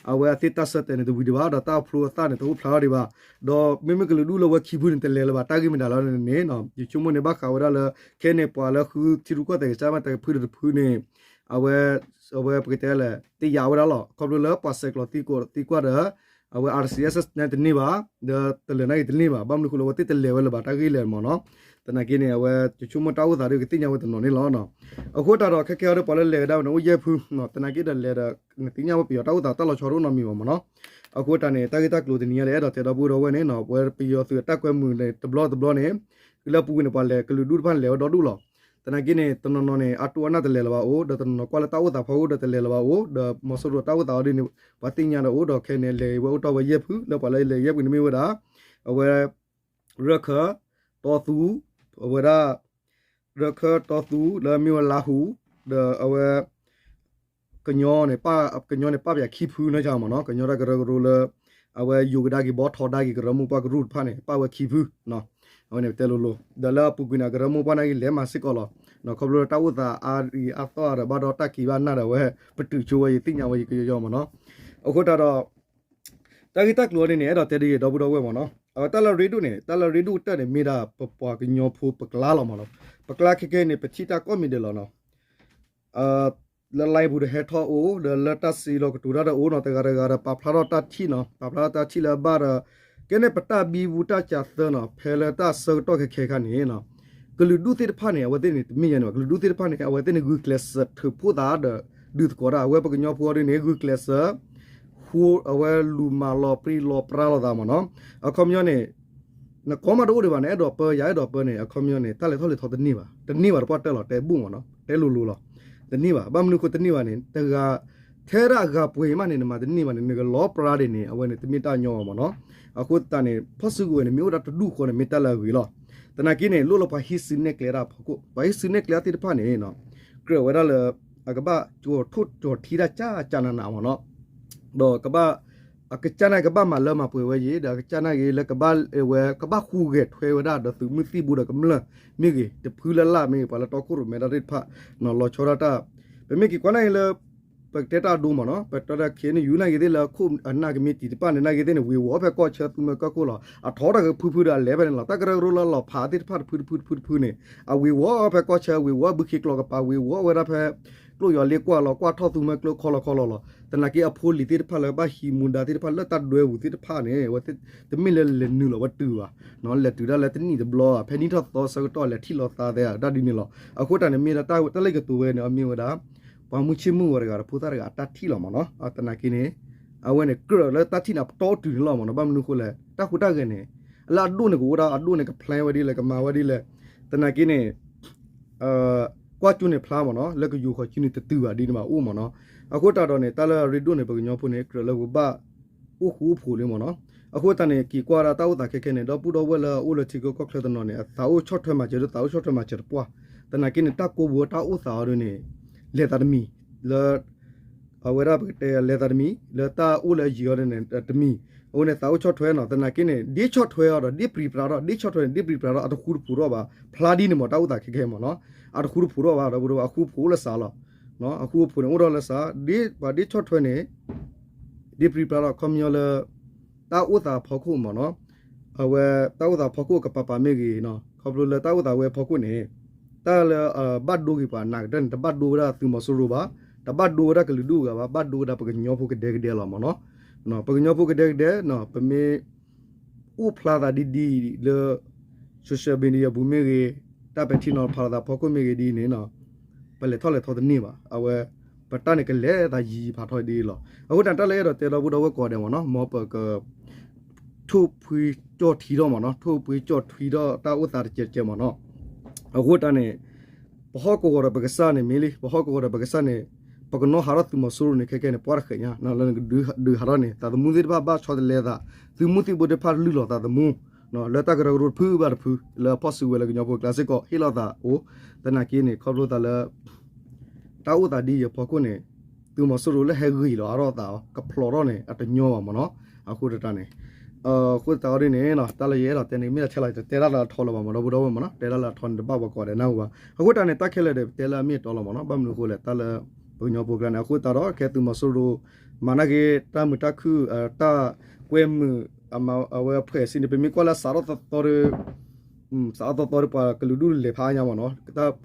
အဝဲအသ့ၣ်တၢ်ဆၢတဲာ်န့ၣ်တဝံၤဒံးဘၣ် ဒီးတၢ်အိၣ်ဖျိအသးန့ၣ် တအိၣ်ဖျါထီၣ်ဒံးဘၣ်, ဒီးမ့မ့ၢ်ကလုာ်ဒူၣ်လၢဝဲခံဖုန့ၣ် တလဲၤလၢၤဘၣ် တၢ်ဂ့ၢ်မ့ၢ်ဒၣ်လၢန့ၣ် ယဆိကမိၣ်န့ၣ် ဘၣ်ဃးဝဲဒၣ်လၢ ခဲန့ၣ်ပှၤလၢဃုထံရူၢ်ကီၢ်သဲးကစၢ်မ့ၢ်တဖုဒီးတဖုန့ၣ် အဝဲ အဝဲပကတဲလဲၣ် တယာ်ဝဲဒၣ်လီၤ. ခီဖျိလၢပှၤဆဲးကျိးသံကွၢ်ဒီး အဝဲ RCSS န့ၣ်တန့ၢ်ဘၣ်, ဒီးတလဲၤနာ်က့တန့ၢ်ဘၣ်, ဘၣ်မနုၤဃိလၢအဝဲသ့ၣ်တလဲၤဝဲလၢၤဘၣ် တၢ်ဂ့ၢ်လဲၣ်မ့ၢ်နီၤ, သနာ်က့န့ၣ် အဝဲယဆိကမိၣ်တၢ်အိၣ်သးဒီးကသ့ၣ်ညါဝဲတနီၤန့ၣ်လီၤ. အဃိတၢ်ဒီးခဲကဲအီၤဒီးပှၤလၢလဲၤဝဲဒၣ်န့ၣ်အိၣ်ယဲၢ်ဖု, သနာ်က့ဒီးလဲၤဒီး နသ့ၣ်ညါဝဲပယီၤတၢ်အိၣ်သးတၢ်လီၤဆီတအိၣ်နီတမံၤဘၣ်မ့ၢ်နီၤ, အဃိတၢ်န့ၣ် တၢ်ဂ့ၢ်တၢ်ကျိၤတနံၤညါလၢအဲၣ်ဒိးတဲဒီပုၢ်ဒီဝဲၢ်န့ၣ် ပဝဲပယီၤသုးအတၢ်ကွဲမုာ်န့ၣ် တဘျီတဘျီန့ၣ် လၢအပူၤကွံာ်န့ၣ် ပှၤလဲၤကလုာ်ဒူၣ်တဖၣ်န့ၣ် လဲၤဝဲဒီဒူၣ်လီၤ. သနာ်က့န့ၣ် တနီၤနီၤန့ၣ် အတိၢ်အနၢ်တလဲၤလၢၤဘၣ်အိၣ်, ဒီးတနီၤနီၤကွၢ်လၢတၢ်အိၣ်သးဖီခိၣ်ဒီးတလဲၤလၢၤဘၣ်အိၣ်, ဒီးမီၤစိရိၤတၢ်အိၣ်သးအီၤဒ်န့ၣ် ပှၤသ့ၣ်ညါဒီးအိၣ်ဒီးခဲန့ၣ် လဲၤဝဲအိၣ်တီၢ်ဝဲယဲၢ်ဖု, လၢပှၤလၢလဲၤယဲၢ်ဖုန့ၣ်မ့ၢ်ဝဲဒၣ် အဝဲ ရၢခၢၣ်, တီသူ, အဝဲဒၣ် ရၢခၢၣ်တီသူ လၢမ့ၢ်ဝဲလါဟူ, ဒီးအဝဲ ကညီန့ၣ် ကညီန့ၣ် ပာ်ပယၤခံဖုနီၤမ့ၢ်နီၤ, ကညီတၢ်ကရၢကရိလၢ အဝဲယိၤကဒါက့ၤဘီထီဒါက့ၤကရၢမိၢ်ပှၢ်ကရူၢ်တဖၣ်န့ၣ် ပာ်ဝဲခံဖု, အဝဲန့ၣ်ပတဲလိၤလိၤ, ဒီးလၢအပူၤကွံာ်န့ၣ် ကရၢမိၢ်ပှၢ်နာ်က့လဲၤမၤစ့ၢ်ကီးလီၤ. ခီဖျိလၢတၢ်အိၣ်သးအါအံၤအါသီၣ်ဒီးဘၣ်ဒီးတၢ်ကံးဘၣ်နၢ်ဒီးဝဲ ပတုာ်ဆိဝဲယသ့ၣ်ညါဝဲယကယီယီမ့ၢ်နီၤ. အဃိတၢ်ဒီး တၢ်ဂ့ၢ်တၢ်ကျိၤအီၤဒ်န့ၣ် အဲၣ်ဒိးတဲဒ်အံၤ ဒီပုၢ်ဒီဝဲၢ်မ့ၢ်နီၤ, အဝဲတၢ်လၢရ့ဒိၣ်န့ၣ် တၢ်လၢရ့ဒိၣ်ကတၢၢ်န့ၣ် မ့ၢ်ဒၣ်ပပှၤကညီဖိပကျါလီၤမ့ၢ်နီၤ, ပကျါခဲခဲန့ၣ် ပထံၣ်တၢ်ကိးမံၤဒဲးလီၤနီၤ. လၢ line ပူၤဒီးဟဲထီၣ်အိၣ် ဒီးလၢတၢ်စံးလီၤကတိၤတၢ်ဒီးအိၣ်နီၤ, တဂၤတဂၤဒီးပာ်ဖျါထီၣ်တၢ်ထံၣ်နီၤ, ပာ်ဖျါထီၣ်တၢ်ထံၣ်လၢအဘၣ်ဒီး ကဲန့ၣ်ပတၢ်ဘံဘူတၢ်ကၢသၢနီၤ, ဖဲလၢတၢ်ဆၢကတီၢ်ခဲခဲခါန့ၣ် ကလုာ်ဒူၣ်သ့ၣ်တဖၣ်န့ၣ် အဝဲသ့ၣ်န့ၣ် တမ့ၢ်ညါန့ၣ်ဘၣ်, ကလုာ်ဒူၣ်သ့ၣ်တဖၣ်န့ၣ် အဝဲသ့ၣ်န့ၣ် ဂုာ်ကျဲးစၢးထုးဖှိၣ်သးဒီး ဒုးသကိးတၢ် အဝဲပကညီဖိအီၤဒ်န့ၣ် ဂုာ်ကျဲးစၢး ဃိ အဝဲလူၤမၤလီၤပြံလီၤပြါလိာ်သးမ့ၢ်နီၤ. အခီပညီန့ၣ် နကိးမးတအိၣ်ဒံးဘၣ်န့ၣ် အဲၣ်ဒိးပၢယၤအဲၣ်ဒိးပၢန့ၣ် အခီပညီန့ၣ် တၢ်လဲၤထီၣ်လဲၤထီတန့ၢ်ဘၣ်, တန့ၢ်ဘၣ်တပှၢ်တၢၢ်လီၤ တဲဘူၣ်မ့ၢ်နီၤ, တဲလိၤလိၤလီၤ. တန့ၢ်ဘၣ်, ဘၣ်မနုၤဃိတန့ၢ်ဘၣ်န့ၣ် တဂၤ ထဲဒၣ်အဂၤပှဲၤမးန့ၣ် နမၤတန့ၢ်ဘၣ်န့ၣ် နကလီၤပြါဒ်န့ၣ် အဝဲန့ၣ်တမ့ၢ်တၢ်ညီဘၣ်မ့ၢ်နီၤ. အဃိသတးန့ၣ် ဖီၣ်စုကဝဲၤန့ၣ် မ့ၢ်အိၣ်ဒၣ်တဒူၣ်ဃီန့ၣ် မ့ၢ်တၢ်လၢအဂ့ၤလီၤ. သနာ်က့န့ၣ် လိၣ်လၢပှၤဟံးစုနဲၣ်ကျဲဒၣ်ဖီခိၣ်, ပှၤဟံးစုနဲၣ်ကျဲသ့ၣ်တဖၣ်န့ၣ် ကြၢးဝဲဒၣ်လၢ အကဘၣ်ကၠိထီၣ်ကၠိထံတၢ်ကၢ်ကၢ်နးနးမ့ၢ်နီၤ, ဒီးကဘၣ် အကစၢ်န့ၣ်ကဘၣ်မၤလၢမၤပှဲၤဝဲယ့ၤ ဒီးအကစၢ်န့ၣ်ဂ့ၤလၢကဘၣ်ဝဲ ကဘၣ်ဟူးဂဲၤထွဲဝဲဒၣ်ဒီးသုးမုၢ်သံၣ်ဘိဒီးကမျၢၢ်မ့ၢ်ဂ့ၤ တဖုလၢ်လၢ်မ့ၢ်ဂ့ၤ ပှၤလၢတီခိၣ်ရိၣ်မဲတၢ်သ့ၣ်တဖၣ် လီၤဆီဒၣ်တၢ် ပမ့ၢ်က့ၤကွၢ်နာ်က့လၢ ပကတဲတၢ်အဒိမ့ၢ်နီၤ ပတဲဒၣ် KNU နာ်က့သ့ၣ်လၢခိၣ်အနၢ်ကမံးတံာ်တဖၣ်န့ၣ် နာ်က့သ့ၣ်န့ၣ် ဝ့ၤဝီၤဖဲကီၢ်ဆၢသူမွဲကီၢ်ခိၣ်လီၤ. အထီတၢ်ကဖုဖုဒီးအလဲၤဖဲန့ၣ်လီၤ. တၢ်ကရၢကရိလၢအလီၤဖးသ့ၣ်တဖၣ်တဖုတဖုတဖုတဖုန့ၣ် အဝ့ၤဝီၤဖဲကီၢ်ဆၢ ဝ့ၤဝီၤဘုခ့ကျိာ်ကပၤ ဝ့ၤဝီၤဝဲဒၣ်ဖဲ ကျိၣ်ယီၤလ့ကွၢ်လီၤ ကွၢ်ထီၣ်သူမွဲကျိာ်ခီလီၤခီလီၤလီၤ. သနာ်က့အဖိလံၤသ့ၣ်တဖၣ်လၢကဘၣ်ဟံးမူဒါသ့ၣ်တဖၣ်လၢတၢ်ဒွဲပူၤသ့ၣ်တဖၣ်န့ၣ် အဝဲတမ့ၢ်လၢလဲၤနုာ်လီၤဝဲတုၤဘၣ် လဲၤတုၤဒၣ်လၢတနံၣ်တဘျီ ဖဲနံၣ်ထီၣ်သီဆၢကတီၢ်လဲၤထံၣ်လိာ်သးသဲဒၣ်ဒ်န့ၣ်လီၤ. အဃိတၢ်န့ၣ်မ့ၢ်ဒၣ်တၢ်လၢကတိၤဝဲန့ၣ် အမ့ၢ်ဝဲဒၣ် ပှၤမုၢ်ဆ့ၣ်မုၢ်ဂီၤတဂၤဒီးဖိသၣ်တဂၤအတၢ်ထံၣ်လီၤမ့ၢ်နီၤ. သနာ်က့န့ၣ် အဝဲန့ၣ်ကြၢးလၢတၢ်ထံၣ်န့ၣ် အပတီၢ်တုၤန့ၣ်လီၤမ့ၢ်နီၤ. ဘၣ်မနုၤအဃိလဲၣ် တၢ်ဟူးတၢ်ဂဲၤန့ၣ် လၢအဒိၣ်န့ၣ်ကအိၣ်ဒၣ် အဒိၣ်န့ၣ်က plan ဝဲဒ်လဲၣ် ကမၤဝဲဒ်လဲၣ်. သနာ်က့န့ၣ် ကွၢ်ကၠိန့ၣ်ဖျါမ့ၢ်နီၤ လၢကယိၤဃီၤကၠိန့ၣ်တတုၤဘၣ်ဒ်န့ၣ်ဘၣ်အိၣ်မ့ၢ်နီၤ. အဃိတၢ်ဒီးန့ၣ် တၢ်လၢအရ့ဒိၣ်န့ၣ် ပကညီဖိန့ၣ် ကြၢးလၢပကဘၣ်အိၣ်ဃူအိၣ်ဖိးလံမ့ၢ်နီၤ. အဃိတၢ်န့ၣ် က့ၤကွၢ်ဒၣ်တၢ်အိၣ်သးခဲခဲန့ၣ် ဒီပုၢ်ဒီဝဲၢ်လၢအအိၣ်လၢထံကီၢ်ကီၢ်ချၢတနီၤန့ၣ် အသးအိၣ်ဆီၣ်ထွဲမၤစၢၤဒ်သးအိၣ်ဆီၣ်ထွဲမၤစၢၤတပှၢ်. သနာ်က့န့ၣ် တၢ်ကိးဘိတၢ်အိၣ်သးအီၤဒ်န့ၣ် လဲၤသးတမံၤ လၢ အဝဲဒၣ်ပကတဲလဲၤသးတမံၤ လၢတၢ်အိၣ်လၢအယံၤအီၤဒ်န့ၣ် တမံၤ အဃိန့ၣ် သးအိၣ်ဆီၣ်ထွဲနီၤ. သနာ်က့န့ၣ် ဒ်ဆီၣ်ထွဲအီၤဒီး ဒ်ပြံပြါထီၣ် ဒ်ဆီၣ်ထွဲန့ၣ် ဒ်ပြံပြါထီၣ် အတဃူတဖိးထီၣ်ဘၣ်. ဖျါဒ်န့ၣ်မ့ၢ်တၢ်အိၣ်သးခဲခဲမ့ၢ်နီၤ. အတဃူတဖိးထီၣ်ဘၣ် ဒီပုၢ်ဒီဝဲၢ် အဃူဖိးလၢစးလီၤ. အဃူဖိးန့ၣ်အိၣ်ထီၣ်လၢစး ဒ်ပှၤဒ်ဆီၣ်ထွဲန့ၣ် ဒ်ပြံပြါထီၣ် ခီပညီလၢ တၢ်အိၣ်သးဖီခိၣ်မ့ၢ်နီၤ. အဝဲတၢ်အိၣ်သးဖီခိၣ်ကပၤပၤမ့ၢ်ဂ့ၤနီၤ ခီဖျိလၢတၢ်အိၣ်သးဝဲဖီခိၣ်န့ၣ် တၢ်လၢဘၣ်ဒိဂ့ၤပှၤနာ်ကတၢၢ်န့ၣ် တဘၣ်ဒိဝဲဒၣ်သုးမီၤစိရိၤဘၣ်, တဘၣ်ဒိဝဲဒၣ်ကလုာ်ဒူၣ်အဂၤဘၣ်, ဘၣ်ဒိဝဲဒၣ်ပကညီဖိကဒဲကဒဲလီၤမ့ၢ်နီၤ. ပကညီဖိကဒဲကဒဲ ပမ့ၢ် အိၣ်ဖျါသးဒ်ဒ်လၢ social media ပူၤမ့ၢ်ဂ့ၤ, တၢ်ပဲာ်ထံနီၤဖးလိာ်သးဖီခိၣ်မ့ၢ်ဂ့ၤဒ်န့ၣ်နီၤ, ပလဲၤထီၣ်လဲၤထီတန့ၢ်ဘၣ်. အဝဲ ပတၢ်န့ၣ်ကလဲၤသးယံာ်ယံာ်ဖးထီဒ်လီၤ. အဃိတၢ်လၢအဲၣ်ဒိးတဲဒီပုၢ်ဒီဝဲၢ်ကိးဂၤဒဲးမ့ၢ်နီၤ, မ်ပက ထိၣ်ဖှံကၠီၣ်ထံထီၣ်မ့ၢ်နီၤ, ထိၣ်ဖှံကၠီၣ်ထံထီၣ်တၢ်အိၣ်သးတကဲးကဲးမ့ၢ်နီၤ. အဃိတၢ်န့ၣ် ပဟီၣ်ကဝီၤဒီးပကစၢ်န့ၣ်မ့ၢ်လံ, ပဟီၣ်ကဝီၤဒီးပကစၢ်န့ၣ် ပကနီၣ်ဟးထီၣ်သုးမီၤစိရိၤန့ၣ် ခဲကဲန့ၣ် ပှၢ်တဃဲးညါ လၢနကဒုးဟးထီၣ်န့ၣ် သးသမူသ့ၣ်တဖၣ်ဘၣ်ဆီတလဲသး, သုးမုၢ်သံၣ်ဘိသ့ၣ်တဖၣ်လုၢ်လီၤသးသမူ လၢတၢ်ကရၢကရိတဖုဘၣ်တဖု လၢအဖီၣ်စုကဝဲၤလၢကညီဖိကျါစ့ၢ်ကီး ဟ့ၣ်လီၤသးအိၣ်, သနာ်က့န့ၣ် ခီဖျိသးလၢ တၢ်အိၣ်သးဒ်အံၤအဖီခိၣ်န့ၣ် သုးမီၤစိရိၤလၢဟဲဂ့ၤလီၤအါထီၣ်သးအီၤ ကဖျိးထီၣ်န့ၣ် အတညီဘၣ်မ့ၢ်နီၤ. အဃိတၢ်န့ၣ် အဃိသတးအီၤဒ်န့ၣ် တၢ်လၢယအဲၣ်ဒိးတဲန့ၣ် မ့ၢ်တၢ်ထဲလီၤ တတဲတၢ်လၢအထီလၢၤဘၣ်မ့ၢ်ဒီပုၢ်ဒီဝဲၢ်မ့ၢ်နီၤ, တဲတၢ်လၢအထီန့ၣ် တဘၣ်ပှၤကိးဂၤဒဲးနၢ်ဟူဘၣ်. အဃိတၢ်န့ၣ် တၢ်ခဲလၢာ်ဒီး ပတဲလၢအမ့ၢ်အတီလီၤမ့ၢ်နီၤ, ဘၣ်မနုၤအဃိလဲၣ် တၢ်လၢ ပကညီဖိကျါန့ၣ် အဃိသတးဒီး ခဲသုးမီၤစိရိၤ မၤနာ်က့ တၢ်မုာ်တၢ်ခုၣ် တၢ်ကွဲမုာ် အဝဲအဖှဲးစံးန့ၣ် ပမ့ၢ်ကွၢ်လၢစးထီၣ်သီသီဒီး စးထီၣ်သီသီဒီး ပှၤကလုာ်ဒူၣ်လဲၤဖးညါမ့ၢ်နီၤ,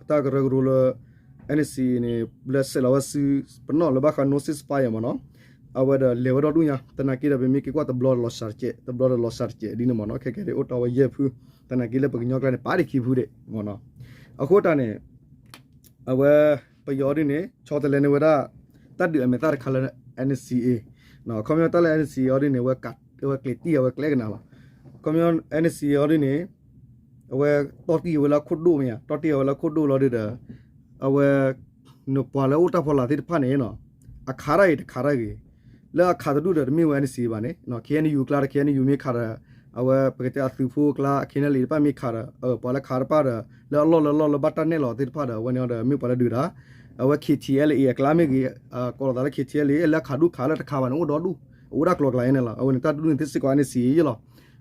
တၢ်ကရၢကရိလၢ NCA န့ၣ် လၢဆဲးလီၤဝဲစု ပနီၣ်လၢဘၣ်ဃး no ceasefire မ့ၢ်နီၤ, အဝဲဒီးလဲၤဝဲဒီဒူၣ်ညါ, သနာ်က့ဒီး ပမ့ၢ်က့ၤကွၢ်တဘျီဒီးလီၤစှၤတစဲး တဘျီဒီးလီၤစှၤတစဲးဒ်န့ၣ်မ့ၢ်နီၤ, ခဲကဲဒ်အိၣ်တီဝဲယဲၢ်ဖု, သနာ်က့လၢပကညီကျါန့ၣ် ပာ်ဒံးခံဖုဒံးမ့ၢ်နီၤ. အဃိတၢ်န့ၣ် အဝဲ ပယီၤဒ်န့ၣ် ဆီတလဲန့ၢ်ဝဲဒၣ် တၢ်ဒုးအမဲာ်သၣ်တခါလၢ NCA, ခီပညီတၢ်လၢ NCA အီၤဒ်န့ၣ် အဝဲကျဲးတံၢ်အဝဲကျဲကနၣ်လီၤ. ခီပညီ NCA အီၤဒ်န့ၣ် အဝဲတီၢ်တံၢ်အဝဲလၢခိၣ်ဒိၣ်မ့ၢ်ဧါ, တီၢ်တံၢ်အဝဲလၢခိၣ်ဒိၣ်လီၤဒ်ဒီး အဝဲ နပှၤလၢအိၣ်တၢ်ဖီလာ်သ့ၣ်တဖၣ်န့ၣ်နီၤ, အခးတၢ်ဂ့ၤတခးတၢ်ဂ့ၤ, လၢအခးတဒူၣ်ဒီးတမ့ၢ်ဝဲ NCA ဘၣ်န့ၣ် KNU ကျါဒီး KNU မ့ၢ်ခးဒီး အဝဲပကတဲအသုးဖိကျါ KNLA တဖၣ်မ့ၢ်ခးဒီး ပှၤလၢခးတဖၣ်ဒီး လၢအလီၢ်လၢအလီၢ်လၢဘၣ်တၢ်နဲၣ်လီၤသ့ၣ်တဖၣ်ဒီး အဝဲန့ၣ်ဒီးမ့ၢ်ပှၤလၢဒုးတၢ်, အဝဲ KTLA အကျါမ့ၢ်ဂ့ၤ, ကိးလီၤသးလၢ KTLA လၢအခးဒူၣ်ခးလၢတခးဘၣ်န့ၣ် အိၣ်ဒီဒူၣ်, အအိၣ်ဒၣ်ကျီၤကျါန့ၣ်လီၤ. အဝဲန့ၣ် တၢ်တဒူၣ်န့ၣ် သ့စ့ၢ်ကီး NCA ယဲလီ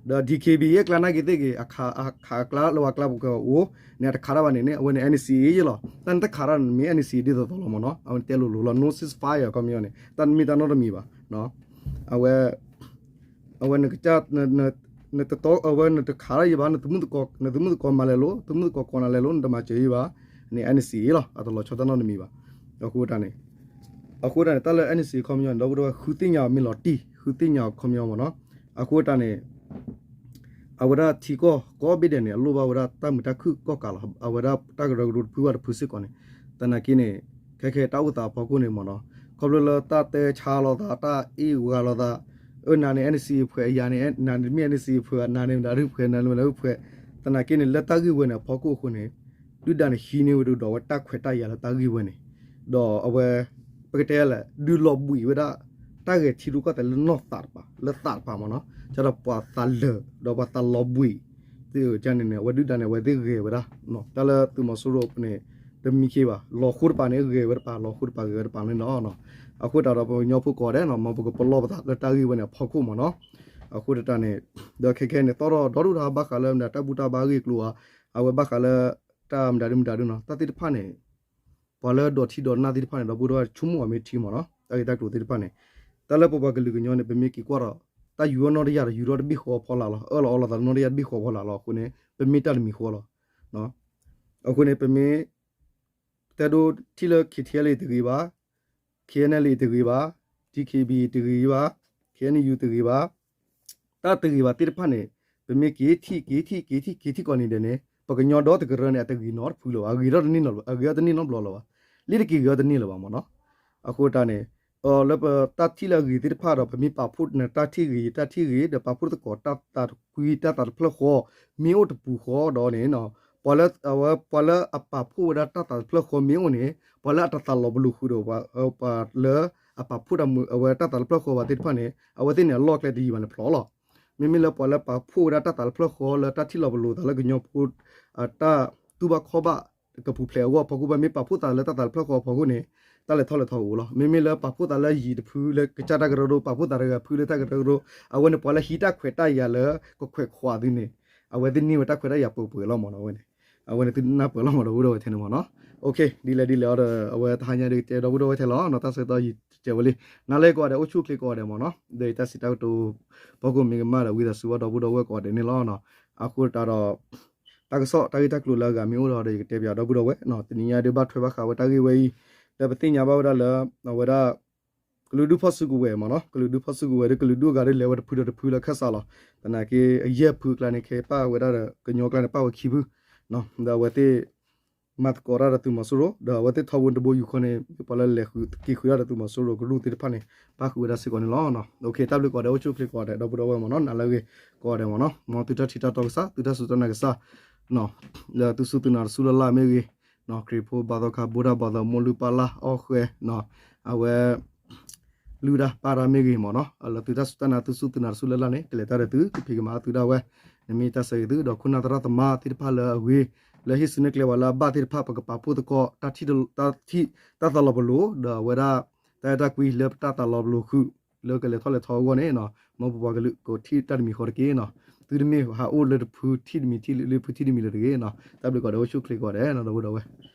ၤ. ဒီး DKBA အကျါနာ်က့သ့ၣ်ဂ့ၤ အခးအကျါလၢပှၤကျါပူၤကအိၣ်န့ၣ် အတခးတၢ်ဘၣ်န့ၣ်န့ၣ် အဝဲန့ၣ် NCA ယဲလီၤ. တၢ်န့ၣ်တခးတၢ်န့ၣ်မ့ၢ် NCA ဒ်သိးသိးလီၤမ့ၢ်နီၤ, အဝဲန့ၣ်တဲလိၤလိၤလီၤ no ceasefire ခီပညီန့ၣ် တၢ်မ့ၢ်တၢ်နီတမံၤဘၣ်. အဝဲ အဝဲနကစၢ် နတတီ အဝဲနတခးတၢ်ယံၤဘၣ် နသမုၣ်သကိး နသမုၣ်သကိးမၤလဲၤလိၤ သမုၣ်သကိးကိးနၤလဲၤလိၤ နတမၤစၢၤယံၤဘၣ်န့ၣ် NCA လီၤ. အတလီၤဆီတၢ်နီတမံၤဘၣ်. အဃိတၢ်န့ၣ် အဃိတၢ်န့ၣ် တၢ်လၢ NCA ခီပညီန့ၣ် ဒီပုၢ်ဒီဝဲၢ် ဃုသ့ၣ်ညါအီၤမ့ၢ်လီၤတံၢ် ဃုသ့ၣ်ညါအီၤခီပညီမ့ၢ်နီၤ. အဃိတၢ်န့ၣ် အဝဲဒၣ်ထံကီၢ်ကိးဘ့ၣ်ဒဲးန့ၣ် အလိၣ်ဘၣ်ဝဲဒၣ်တၢ်မုာ်တၢ်ခုၣ်ကီၢ်ကးလီၤ. အဝဲဒၣ်တၢ်ကရၢကရိတဖုဘၣ်တဖုစ့ၢ်ကီးန့ၣ် သနာ်က့န့ၣ် ခဲခဲတၢ်အိၣ်သးအဖီခိၣ်န့ၣ်မ့ၢ်နီၤ ခီဖျိလၢတၢ်တဲဆါလိာ်သး တၢ်အ့ၣ်ဝါလိာ်သး အၢ နၤန့ၣ် NCA ဖှဲး ယၤန့ၣ် နၤန့ၣ်တမ့ၢ် NCA ဖှဲး နၤန့ၣ်မတၤဒုဖှဲး နၤန့ၣ်မတၤဒုဖှဲး သနာ်က့န့ၣ် လၢတၢ်ဂ့ၢ်ဝဲန့ၣ်အဖီခိၣ်အဃိန့ၣ် ဒုၣ်ဒါန့ၣ်ဟံးန့ၢ်ဝဲဒၣ်ဒီးအဝဲတၢ်ခွဲးတၢ်ယာ်လၢတၢ်ဂ့ၢ်ဝဲန့ၣ် ဒီးအဝဲ ပကတဲလဲၣ် ဒုးလီၤဘှံးဝဲဒၣ် တၢ်ဂဲၤထံရူၢ်ကီၢ်သဲးလၢနီၢ်သးတပၤ လၢသးတပၤမ့ၢ်နီၤ ကဒီးပှၤသးလၢာ် ဒီးပှၤသးလီၤဘှံး သ့ၣ်ဧၢန့ၣ်န့ၣ် အဝဲဒုၣ်ဒါန့ၣ် အဝဲသ့ၣ်ဂဲၤဝဲဒၣ် တၢ်လၢသုးမီၤစိရိၤန့ၣ် တမံၤက့ဘၣ် လီၤဃိတပၤန့ၣ် ဂဲၤဝဲတပၤ လီၤဃိတပၤဂဲၤဝဲတပၤန့ၣ်လီၤ. အဃိတၢ်ဒီးပှၤကညီဖိကိးဂၤဒဲးနီၤ မ်ပကပလီၢ်ပသးလၢတၢ်ဂ့ၢ်ဝဲန့ၣ်အဖီခိၣ်မ့ၢ်နီၤ အဃိတၢ်န့ၣ် ဒီးခဲခဲန့ၣ် သီၣ်ထီၣ်ဒီဒူၣ်ဒီးဘၣ်ဃးလၢမတၤတၢ်ဘူၣ်တၢ်ဘါအဂ့ၢ်အကျိၤဧါ အဝဲဘၣ်ဃးလၢ တၢ်မတၤဒုမတၤဒုနီၤ တၢ်သ့ၣ်တဖၣ်န့ၣ် ပှၤလၢဒိးထံဒိးနၢ်သ့ၣ်တဖၣ်န့ၣ် ဒီပုၢ်ဒီဝဲၢ်ဆိကမိၣ်အီၤမ့ၢ်ထံမ့ၢ်နီၤ တၢ်ဂ့ၢ်တၢ်ကျိၤသ့ၣ်တဖၣ်န့ၣ် တၢ်လၢပပှၤကလုာ်ကညီန့ၣ် ပမ့ၢ်က့ၤကွၢ်ဒီး တၢ်ယူၤအီၣ်နီၢ်တယၢ်ဒီးယူၤထီၣ်တဘ့ၣ်ဃီဖီလာ်လီၤ အၢၣ်လီၤအီလီၤသးနီၢ်တယၢ်တဘ့ၣ်ဃီဖီလာ်လီၤ အဃိန့ၣ် ပမ့ၢ်တၢ်တမံၤဃီလီၤ အဃိန့ၣ် ပမ့ၢ် တဲဒိထံၣ်လၢ KTLA တဂ့ၤဘၣ် KNLA တဂ့ၤဘၣ် DKBA တဂ့ၤဘၣ် KNU တဂ့ၤဘၣ် တၢ်တဂ့ၤဘၣ်သ့ၣ်တဖၣ်န့ၣ် ပမ့ၢ်က့ၤထံၣ်က့ၤထံၣ်က့ၤထံၣ်က့ၤထံၣ်ကိးနံၤဒဲးန့ၣ် ပကညီဒီတကရၢန့ၣ် အတဂ့ၤနီတဖုလၢၤဘၣ် အဂ့ၤထီၣ်တန့ၢ်နီတဘျီလၢၤဘၣ် လံတက့ၤဂ့ၤထီၣ်တန့ၢ်လၢၤဘၣ်မ့ၢ်နီၤ အဃိတၢ်န့ၣ် လၢပတၢ်ထံၣ်လၢအဂ့ၤသ့ၣ်တဖၣ်ဒီး ပမ့ၢ်ပာ်ဖှိၣ်နတၢ်ထံၣ်ဂ့ၤ ယတၢ်ထံၣ်ဂ့ၤ ဒီးပာ်ဖှိၣ်သကိးတၢ်သးတကွံတၢ်သးတဖျၢၣ်ဃီ မ့ၢ်အိၣ်တပူၤဃီဒီးန့ၣ် ပှၤလၢအဝဲ ပှၤလၢအပာ်ဖှိၣ်ဝဲဒၣ်တၢ်သးတဖျၢၣ်ဃီမ့ၢ်အိၣ်န့ၣ် ပှၤလၢအတသးလီၤပလိာ်ဃုာ်ဒီး ပှၤလၢအပာ်ဖှိၣ်တၢ်မုာ်အဝဲတၢ်သးတဖျၢၣ်ဃီဘၣ်သ့ၣ်တဖၣ်န့ၣ် အဝဲသ့ၣ်န့ၣ် အလီၢ်ကျဲတယံၤဘၣ်န့ၣ်ဖျိလီၤ. မ့မ့ၢ်လၢပှၤလၢပာ်ဖှိၣ်ဝဲဒၣ်တၢ်သးတဖျၢၣ်ဃီလၢတၢ်ထံၣ်လီၤပလိာ်သးလၢကညီဖိ တၢ်တူၢ်ဘၣ်ခီၣ်ဘၣ် ကပူၤဖျဲးအဂီၢ်အဖီခိၣ် ပမ့ၢ်ပာ်ဖှိၣ်သးလၢတၢ်သးတဖျၢၣ်ဃီအဖီခိၣ်န့ၣ် တၢ်လဲၤထီၣ်လဲၤထီအိၣ်လီၤ. မ့မ့ၢ်လၢပာ်ဖှိၣ်သးလၢယံၤတဖုလၢကစၢ်တၢ်ကရၢကရိ ပာ်ဖှိၣ်သးတဂၤဖုလၢတၢ်ကရၢကရိ အဝဲန့ၣ်ပှၤလၢဟံးတၢ်ခွဲးတၢ်ယာ်လၢကခွဲးခွးသုန့ၣ် အဝဲသ့ၣ်န့ၢ်ဝဲတၢ်ခွဲးတၢ်ယာ်ပှဲၤပှဲၤလီၤမ့ၢ်နီၤ အဝဲန့ၣ် အဝဲန့ၣ်သုနၢ်ပၢၢ်လီၤမ့ၢ်ဒီပုၢ်ဒီဝဲၢ်ထဲန့ၣ်မ့ၢ်နီၤ ဒ်လဲၣ်ဒ်လဲၣ်အီၤဒီး အဝဲတဟါညါဒ်ကတဲဒီပုၢ်ဒီဝဲၢ်ထဲလီၤ တၢ်ဆၢကတီၢ်ယံာ်တဲဝဲလံ နၤလၢကိးဂၤဒဲး အိၣ်ဆူၣ်အိၣ်ချ့ကိးဂၤဒဲးမ့ၢ်နီၤ ဒီးယတၢ်စံးတၢ်ကတိၤ ဖီခိၣ်မ့ၢ်ကမၣ်ဒီး ဝံသးစူၤဘၣ်ဒီပုၢ်ဒီဝဲၢ်ကိးဂၤဒဲးန့ၣ်လီၤ. အဃိတၢ်ဒီး တၢ်ကစီၣ်တၢ်ဂ့ၢ်တၢ်ကျိၤလၢအဂၤမ့ၢ်အိၣ်ဒီး ယကတဲပၠးဒီပုၢ်ဒီဝဲၢ် တနံၤညါဒ်ဘၣ်ထွဲဘၣ်ဃးဝဲတၢ်ဂ့ၢ်ဝဲအံၤ လၢပသ့ၣ်ညါဘၣ်ဝဲဒၣ်လၢ အဝဲဒၣ် ကလုာ်ဒူၣ်ဖီၣ်စုကဝဲၤမ့ၢ်နီၤ ကလုာ်ဒူၣ်ဖီၣ်စုကဝဲၤဒီး ကလုာ်ဒူၣ်အဂၤဒ်လဲၤဝဲတဖုဒီးတဖုလၢခၢၣ်စးလီၤ. သနာ်က့ အယဲၢ်ဖုအကျါန့ၣ် ခဲပၣ်ဝဲဒၣ်ဒီး ကညီကျါန့ၣ် ပၣ်ဝဲခံဖု ဒီးအဝဲသ့ၣ် မၤသကိးတၢ်ဒီးသုးမီၤစိရိၤ ဒီးအဝဲသ့ၣ်ထီဘိတဘိယူၢ်ဃီန့ၣ် မ့ၢ်ပှၤလၢလဲၤဃုာ်က့ၤဃုာ်တၢ်ဒီးသုးမီၤစိရိၤကရူၢ်သ့ၣ်တဖၣ်န့ၣ် ပၣ်ဃုာ်ဝဲဒၣ်စ့ၢ်ကီးန့ၣ်လီၤ. တၢ်ဘျုးကိးဂၤဒဲး အိၣ်ဆူၣ်အိၣ်ချ့ကိးဂၤဒဲး ဒီပုၢ်ဒီဝဲၢ်မ့ၢ်နီၤ နၤလၢအဂ့ၤကိးဂၤဒဲးမ့ၢ်နီၤ မ်သုတၢ်ထံၣ်တၢ်တီကစၢ် သုတၢ်စူၢ်တၢ်နာ်ကစၢ် လၢသုစူၢ်သုနာ်တစူၢ်လၢ်လၢ်မ့ၢ်ဂ့ၤ, ခရံာ်ဖိဘါသီခါ ဘိၣ်တၢ်ဘါသီ မိၢ်လုၢ်ပၢ်လၢ်အီၣ်ဃဲ, အဝဲ လုၢ်တၢ်ပၢ်တၢ်မ့ၢ်ဂ့ၤမ့ၢ်နီၤ, လၢသုတၢ်စူၢ်တၢ်နာ် သုစူၢ်သုနာ်တစူၢ်လၢ်လၢ်န့ၣ် ကလဲၤတၢ်ဒီးသု ကဖံးကမၤသုဒၣ်ဝဲ, နမ့ၢ်တၢ်ဆၢဂ့ၤသု ဒီးခိၣ်နၢ်သရၣ်သမါသ့ၣ်တဖၣ်လၢအဂ့ၤ, လၢဟံၣ်စုနဲၣ်ကျဲဝဲလၢအဘၣ်သ့ၣ်တဖၣ် ပကပာ်ဖှိၣ်သကိး တၢ်သးလီၤပလိာ် ဒီးအဝဲဒၣ် တၢ်အဲၣ်တၢ်ကွံလၢပတၢ်သးလီၤပလိာ်ဃုာ် လၢကလဲၤထီၣ်လဲၤထီအဂီၢ်န့ၣ်, မ်ပပှၤကလုာ်ကထံၣ်တၢ်တမံၤဃီတက့ၢ်နီၤ, သုတမ့ၢ်ဟးအိၣ်လၢတဖုထံၣ်တမံၤထံၣ်လၢဖုထံၣ်တမံၤလၢၤတဂ့ၤနီၤ, တၢ်ဘျုးကိးဂၤဒဲး အိၣ်ဆူၣ်ချ့ကိးဂၤဒဲးနီၤ ဒီပုၢ်ဒီဝဲၢ်